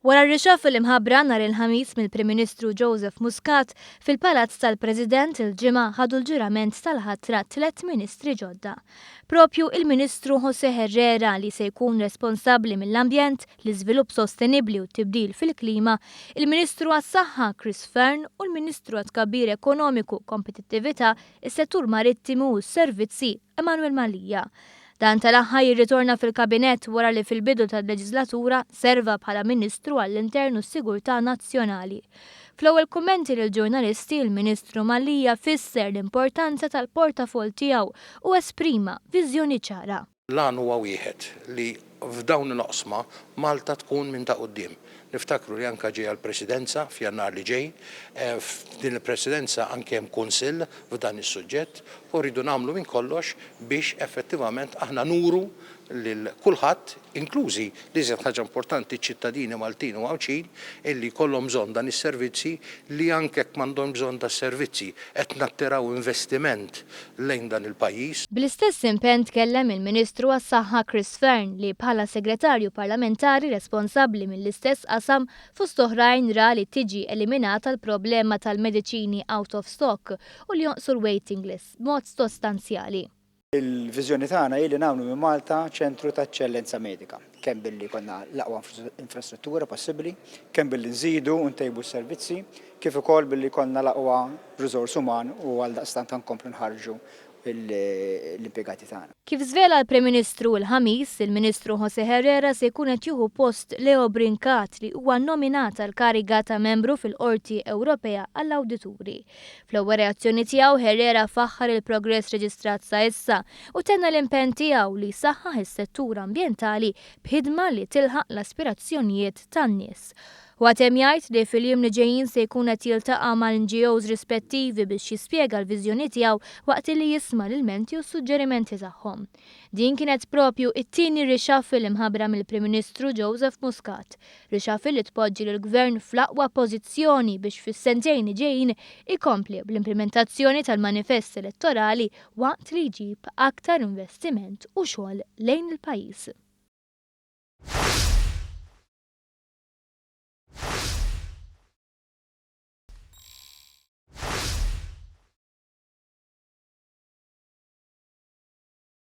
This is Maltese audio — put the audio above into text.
Wara r-reshuffle imħabbra nhar il-Ħamis mill-Prim Ministru Joseph Muscat, fil-Palazz tal-President il-Ġimgħa ħadu l-ġurament tal-ħatra tlett ministri ġodda. Propju il-Ministru José Herrera li se jkun responsabbli mill-ambjent, l-iżvilupp sostenibbli u t-tibdil fil-klima, il-Ministru għas-Saħħa Chris Fearne u l-Ministru għat-Tkabbir Ekonomiku, Kompetittività, is-Settur Marittimu u s-Servizzi Emanuel Mallia. Dan tal-aħħar jirritorna fil-Kabinett wara li fil-bidu tal-leġislatura serva bħala Ministru għall-Intern u s-Sigurtà Nazzjonali. Fl-ewwel kummenti lill-ġurnalisti, il-Ministru Mallia fisser l-importanza tal-portafoll tiegħu u esprima viżjoni ċara. L-għan huwa wieħed, li f'dawn l-oqsma Malta tkun minn ta' quddiem. Niftakru li anke ġejja l-Presidenza f'Jannar li ġej. F'din il-Presidenza anke hemm Kunsill f'dan is-suġġett u rridu nagħmlu minn kollox biex effettivament aħna nuru lil kulħadd, inklużi, l-iżjed ħaġa importanti, ċ-ċittadini Maltin u Għawdxin illi jkollhom bżonn dan is-servizzi li anke jekk m'għandhomx bżonn das-servizzi qed nattiraw investiment lejn dan il-pajjiż. Bl-istess impenn tkellem il-Ministru għas-Saħħa Chris Fearne li bħala Segretarju Parlamentari responsabbli mill-istess qasam fost oħrajn ra li tiġi eliminata l-problema tal-mediċini out of stock u li jonqsu l-waiting lists b'mod sostanzjali. Il-viżjoni tagħna hi li nagħmlu minn Malta ċentru ta' eċċellenza medika, kemm billi jkollna l-aqwa infrastruttura possibbli, kemm billi nżidu u ntejbu s-servizzi, kif ukoll billi jkollna l-aqwa riżors uman u għaldaqstant nkomplu nħarrġu l-impjegati tagħna. Kif żvela l-Prim Ministru l-Ħamis, il-Ministru José Herrera se jkun qed jieħu post Leo Brincat li huwa nominat għall-kariga ta' membru fil-Qorti Ewropea għall-Awdituri. Fl-ewwel reazzjoni tiegħu Herrera faħħar il-progress reġistrat sa issa u tenna l-impenn tiegħu li jsaħħaħ is-settur ambjentali b'ħidma li tilħaq l-aspirazzjonijiet tan-nies. Huwa temm jgħid li fil-jiem li ġejjin se jkun qed jiltaqa' mal-NGOs rispettivi biex jispjega l-viżjoni tiegħu waqt li jisma' l-ilmenti u s-suġġerimenti tagħhom. Din kienet propju it-tieni reshuffle imħabbra mill-Prim Ministru Joseph Muscat. Reshuffle li tpoġġi lill-Gvern fl-aqwa pożizzjoni biex fis-sentejn li ġejjin ikompli bl-implimentazzjoni tal-manifest elettorali waqt li jġib aktar investiment u xogħol lejn il-pajjiż.